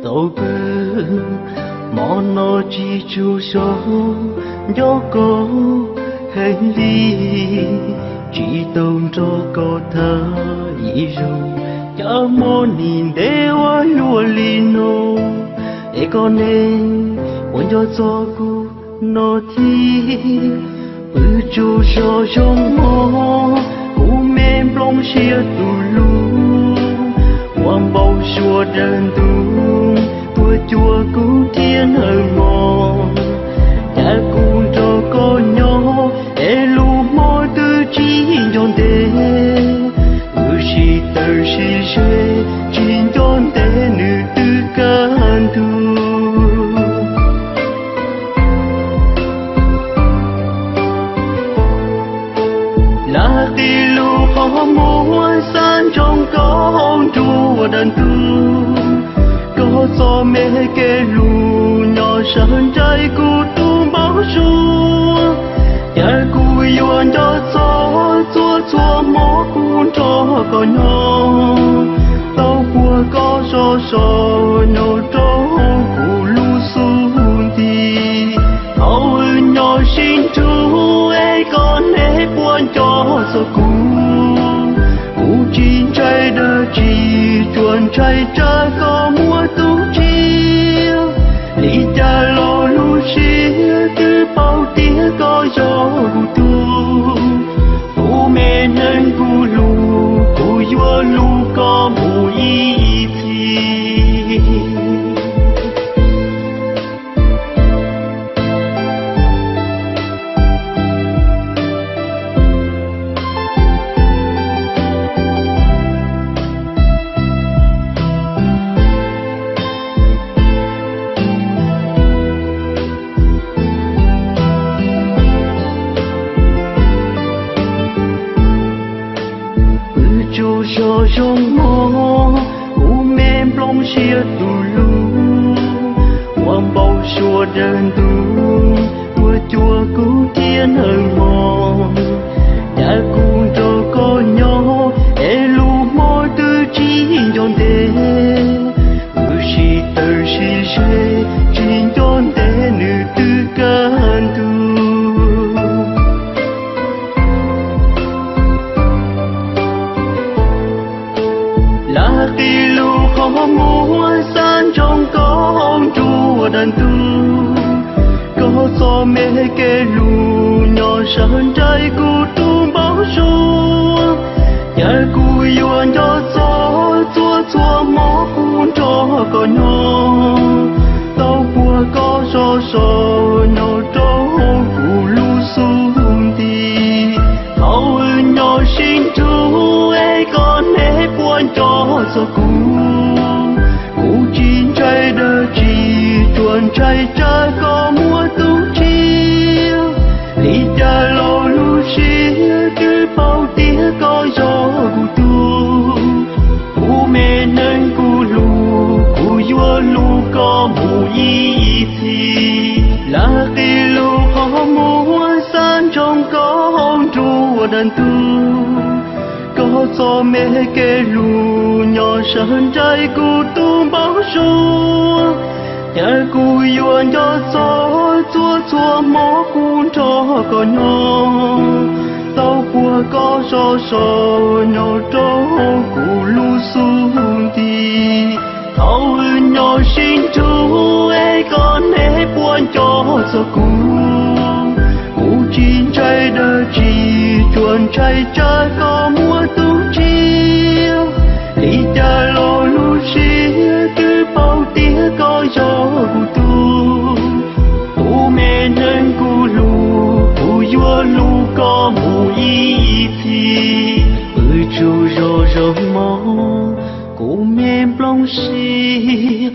Thaum kawg, hmo no tsis tshua zoo nco koj heev li, tsis tau nrog koj tham ib zaug. Cas hmo nim ntev ua luaj li no, es koj ne, puas nco txog kuv no thiab? Pw tsaug zog zoo hmo, kuv me nplooj siab tus hlub, ua npau suav dawb ntuj tuaj cuag kuv thiab nawb mog. Cas kuv nrog koj nyob es lub hmo twb tsis nco ntev, wb sib tawm sib ze, tsis nco ntev nws twb kaj ntug. Lam qhib lub qhov muag xav ntsoov koj hauv nruab dawb ntuj, koj txoj me kev hlub nyob sawv nraim kuv tus npau suav. Cas kuv yuav nco txog txhua txhua hmo kuv nrog koj nyob, tau puag koj zos so nyob rau kuv lub xub ntiag. Thaum wb nyob sib nrug es koj ne puas nco txog kuv? Kuv tsis ntshai dab tsi, tsuas ntshai tsam koj muaj tus tshiab. Li cas los lub siab twb paub tias koj yog kuv tug, kuv me neeg kuv hlub, kuv yuav hlub koj mus ib txhis. Pw tsaug zog zoo hmo, kuv me nplooj siab tus hlub, ua npau suav dawb ntuj tuaj cuag kuv thiab nawb mog. Cas kuv nrog koj nyob es lub hmo twb tsis nco ntev, wb sib tawm sib ze, tsis nco ntev nws twb kaj ntug. Lam qhib lub qhov muag xav ntsoov koj hauv nruab dawb ntuj, koj txoj me kev hlub nyob sawv nraim kuv tus npau suav. Cas kuv yuav nco txog txhua txhua hmo kuv nrog koj nyob, tau puag koj zos so nyob rau kuv lub xub ntiag. Thaum wb nyob sib nrug es koj ne puas nco txog kuv? Kuv tsis ntshai dab tsi, tsuas ntshai tsam koj muaj tus tshiab. Li cas los lub siab twb paub tias koj yog kuv tug, kuv me neeg kuv hlub, kuv yuav hlub koj mus ib txhis. Lam qhib lub qhov muag xav ntsoov koj hauv nruab dawb ntuj, koj txoj me kev hlub nyob sawv nraim kuv tus npau suav. Cas kuv yuav nco txog txhua txhua hmo kuv nrog koj nyob, tau puag koj zos so nyob rau kuv lub xub ntiag. Thaum wb nyob sib nrug es koj ne puas nco txog kuv? Kuv tsis ntshai dab tsi, tsuas ntshai tsam koj muaj tus tshiab. Li cas los lub siab twb paub tias koj yog kuv tug, kuv me neeg kuv hlub, kuv yuav hlub koj mus ib txhis. Pw tsaug zog zoo hmo, kuv me nplooj siab